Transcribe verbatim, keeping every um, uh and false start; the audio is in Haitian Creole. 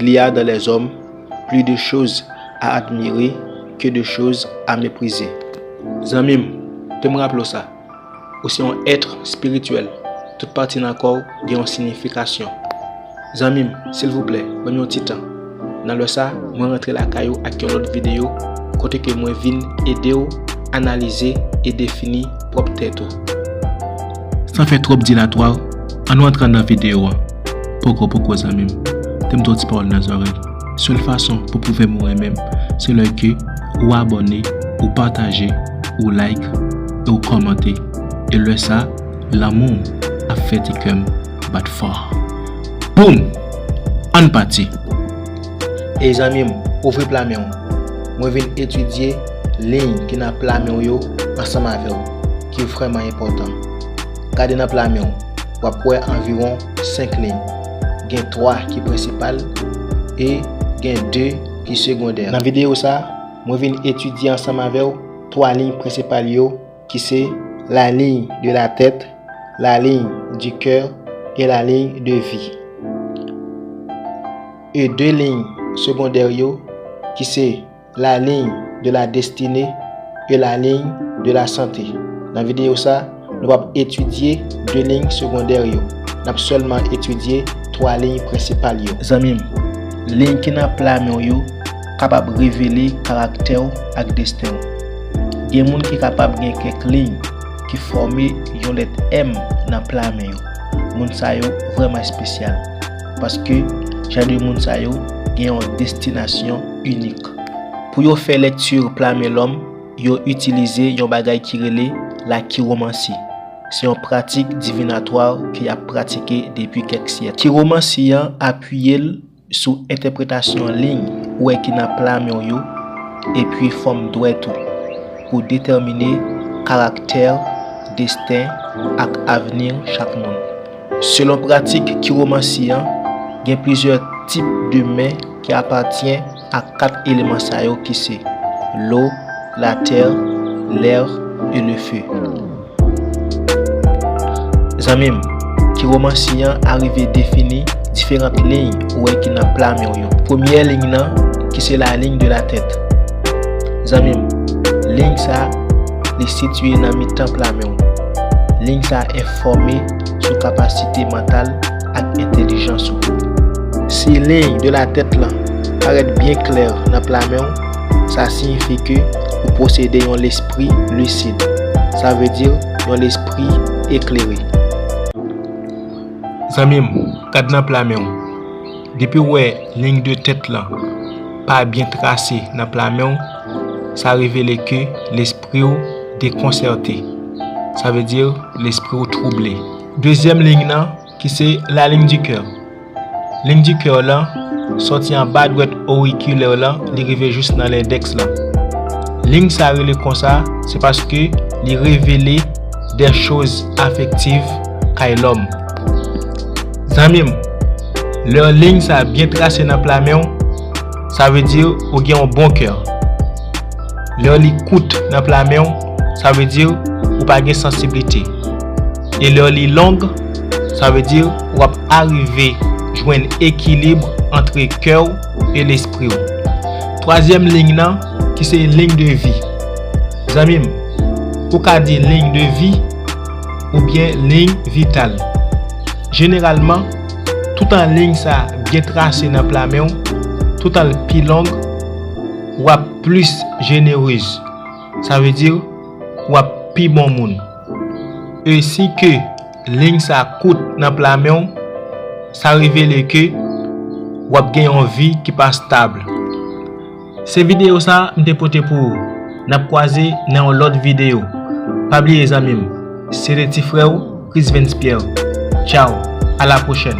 Il y a dans les hommes plus de choses à admirer que de choses à mépriser. Zanmi m, te m raple w sa. Ou se yon èt espirityèl. Tout pati nan kò w gen yon siyifikasyon. Zanmi m, silvouplè, ban m yon ti tan. Nan lè sa, mwen rantre lakay ou ak yon lòt videyo kote ke mwen vin ede w analize e defini pwòp tèt ou. San fè twòp dilatwa, ann nou antre nan videyo a. Poko, poko, zanmi m. Te m di w ti pawòl nan zòrèy. Sèl fason pou pwouve m ou renmen m, se lè ke ou abòne, ou pataje, ou like, e ou kòmante. E lè sa, lanmou w ap fè ti kè m bat fò. Boum! Ann pati! Ey zanmi m, ouvri pla men w. Mwen vin etidye liy ki nan pla men w yo ansanm avè w, ki vrèman enpòtan. Gade nan pla men w, w ap wè anviwon senk liy. Gen twa ki prensipal e gen de ki segondè. Nan videyo sa, mwen vin etidye ansanm avè w twa liy prensipal yo, ki se la ligne de la tête, la ligne du cœur et la ligne de vie. E de liy segondè yo, ki se la ligne de la destinée et la ligne de la santé. Nan videyo sa, nou p ap etidye de liy segondè yo. N ap sèlman etidye twa liy prensipal yo. Zanmi m, liy ki nan pla men w yo kapab revele karaktè w ak desten w. Gen moun ki kapab gen kèk liy ki fòme yon lèt M nan pla men yo. Moun sa yo vrèman espesyal, paske jan de moun sa yo gen yon destinasyon inik. Pou yo fè lèkti pla men lòm, yo itilize yon bagay ki rele lakiwomansi. Se yon pratik divinatwa ke y ap pratike depi kèk syèk. Kiwomansi an apiye l sou entèpretasyon liy ou wè ki nan pla men w yo, epi fòm dwèt ou, pou detèmine karaktè, desten ak avni chak moun. Selon pratik kiwomansi an, gen plizyè tip de men ki apatyen a kat eleman sa yo ki se lo, latè, lè e le fe. Zanmi m, kiwomansi an arive defini diferan liy ou wè ki nan pla men w yo. Premyè liy nan, ki se la ligne de la tête. Zanmi m, liy sa, li sitiye nan mitan pla men w. Liy sa enfòme sou kapasite mantal ak entèlijans ou. Si liy de la tête lan parèt byen klè nan pla men w, sa siyifi ke ou posede yon lespri lisid. Sa vle di yon lespri eklere. Zanmi m, gad nan pla men w. Depi w wè liy de tèt lan pa byen trase nan pla men w, sa revele ke lespri w dekonsète. Sa vle di lespri w twouble. Dezyèm liy nan, ki se la ligne du cœur. Liy di kè w lan sòti anba dwèt orikilè w lan, li rive jis nan lendèks lan. Liy sa rele konsa, se paske li revele de choz afektiv kay lòm. Zanmi m, lè liy sa byen trase nan pla men w, sa vle di ou gen yon bon kè. Lè li kout nan pla men w, sa vle di ou pa gen sansiblite. E lè li long, sa vle di w ap arive jwenn ekilib antre kè w e lespri w. Twazyèm liy nan, ki se liy de vi. Zanmi m, ou ka di liy de vi oubyen liy vital. Jeneralman, toutan liy sa byen trase nan pla men w, toutan l pi long, w ap plis jenerez. Sa vle di w ap pi bon moun. E si ke liy sa kout nan pla men w, sa revele ke w ap gen yon vi ki pa stab. Se videyo sa m te pote pou ou. N ap kwaze nan yon lòt videyo. Pa bliye zanmi m, se te ti frè w, Chris Vens Pierre. Tchaw, a la pwochèn.